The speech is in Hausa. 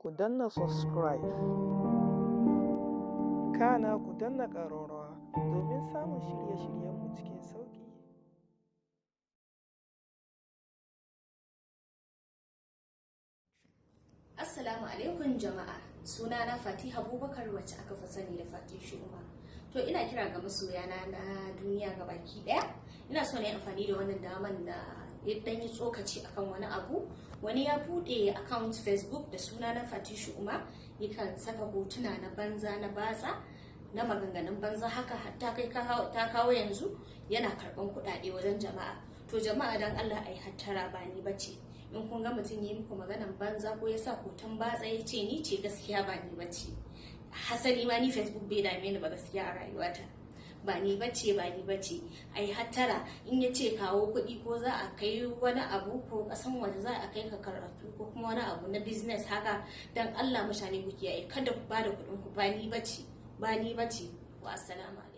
Ku danna subscribe. Kana ku danna ƙararrawa domin samun shirye-shiryenmu cikin sauƙi. Assalamu alaikum jama'a. Sunana Fati Abubakar, wacce aka fi sani da Fati Shuma. To, ina kira ga masoyana na duniya baki daya. Ina so na yi amfani da wannan daman na dan yi tsokaci akan wani abu. Wani ya bude account Facebook da suna na Fati Shuma, yakan saka hotuna na banza, na batsa, na maganganun banza haka, hatta kai ta kawo yanzu yana karban kuɗaɗe wajen jama'a. To jama'a, dan Allah ai hattara, ba ni bace. In kun ga mutum yi muku maganan banza ko ya sa hoton batsa ya ce ni ce, gaskiya ba ni bace. Hasali ma ni Facebook bai dame ni ba gaskiya a rayuwata. Ba ni bace, ba ni bace. Ai hattara. In ya ce kawo kuɗi ko za a kai wani abu ko ƙasan waje za a kai ka karatu ko kuma wani abu na business haka, dan Allah mutane ku kiyaye, kada ku bada kuɗin ku. Ba ni bace, ba ni bace. Wa assalamu.